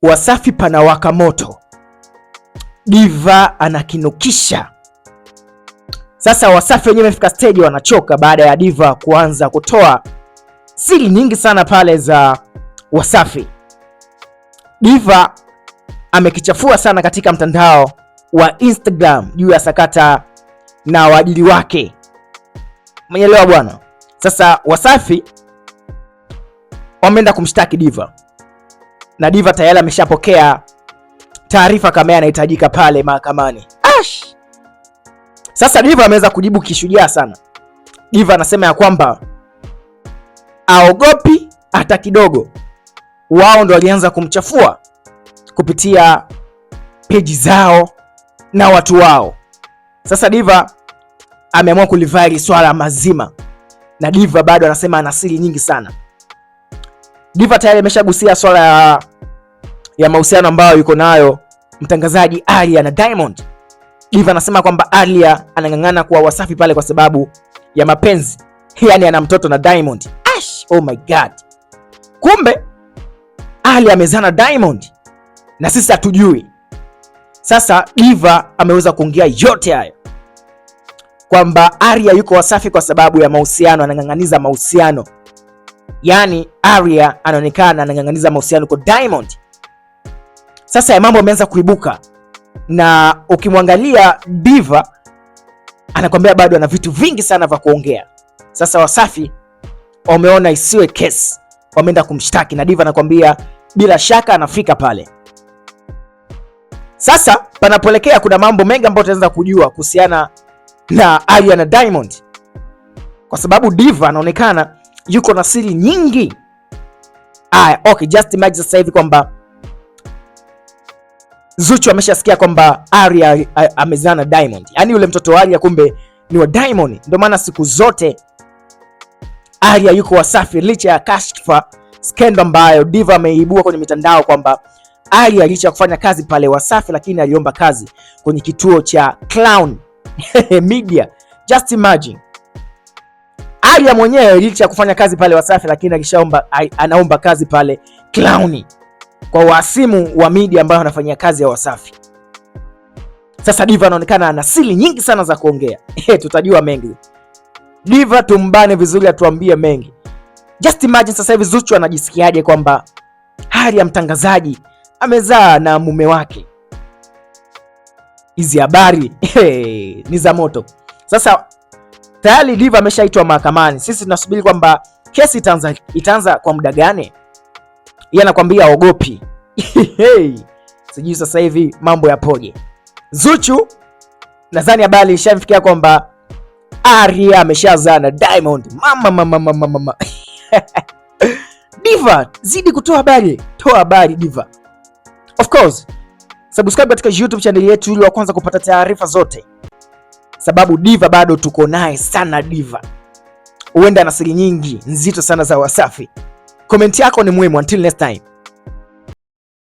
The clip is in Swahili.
Wasafi panawaka moto, Diva anakinukisha. Sasa Wasafi wenyewe wamefika stage wanachoka baada ya Diva kuanza kutoa siri nyingi sana pale za Wasafi. Diva amekichafua sana katika mtandao wa Instagram juu ya sakata na waajiri wake, umeelewa bwana? Sasa Wasafi wameenda kumshtaki Diva na Diva tayari ameshapokea taarifa kama anahitajika pale mahakamani. Ash! Sasa Diva ameweza kujibu kishujaa sana. Diva anasema ya kwamba aogopi hata kidogo, wao ndo walianza kumchafua kupitia peji zao na watu wao. Sasa Diva ameamua kulivaa hili swala mazima, na Diva bado anasema ana siri nyingi sana. Diva tayari ameshagusia swala ya mahusiano ambayo yuko nayo mtangazaji Alia na Diamond. Diva anasema kwamba Alia anang'ang'ana kuwa Wasafi pale kwa sababu ya mapenzi, yaani ana mtoto na Diamond. Ash, oh my God, kumbe Alia amezaa na Diamond na sisi hatujui. Sasa Diva ameweza kuongea yote hayo kwamba Alia yuko Wasafi kwa sababu ya mahusiano, anang'ang'aniza mahusiano. Yaani Alia anaonekana anang'ang'aniza mahusiano kwa Diamond. Sasa ya mambo yameanza kuibuka, na ukimwangalia Diva anakwambia bado ana vitu vingi sana vya kuongea. Sasa Wasafi wameona isiwe kesi, wameenda kumshtaki na Diva anakwambia bila shaka anafika pale. Sasa panapoelekea kuna mambo mengi ambayo tutaanza kujua kuhusiana na Alia na Diamond, kwa sababu Diva anaonekana yuko na siri nyingi. Aya, okay, just imagine sasa hivi kwamba Zuchu ameshasikia kwamba Alia amezaa na Diamond, yaani yule mtoto wa Alia kumbe ni wa Diamond. Ndio maana siku zote Alia yuko Wasafi, licha ya kashfa skendo ambayo Diva ameibua kwenye mitandao kwamba Alia licha ya kufanya kazi pale Wasafi, lakini aliomba kazi kwenye kituo cha Clown Media. Just imagine Alia mwenyewe licha ya kufanya kazi pale Wasafi, lakini alishaomba, anaomba kazi pale Clown kwa wasimu wa media ambayo anafanyia kazi ya Wasafi. Sasa Diva anaonekana ana siri nyingi sana za kuongea. Tutajua mengi. Diva tumbane vizuri, atuambie mengi. Just imagine sasa hivi Zuchu anajisikiaje kwamba hali ya mtangazaji amezaa na mume wake. Hizi habari ni za moto. Sasa tayari Diva ameshaitwa mahakamani, sisi tunasubiri kwamba kesi itaanza kwa muda gani? Yeye anakwambia ogopi. Hey, sijui sasa hivi mambo yapoje. Zuchu nadhani habari ishamfikia kwamba Alia ameshazaa na Diamond. Mama mama mama mama. Diva, zidi kutoa habari, toa habari Diva. Of course, subscribe katika YouTube channel yetu ili wa kwanza kupata taarifa zote, sababu Diva bado tuko naye sana. Diva huenda ana siri nyingi nzito sana za Wasafi. Comment yako ni muhimu. Until next time.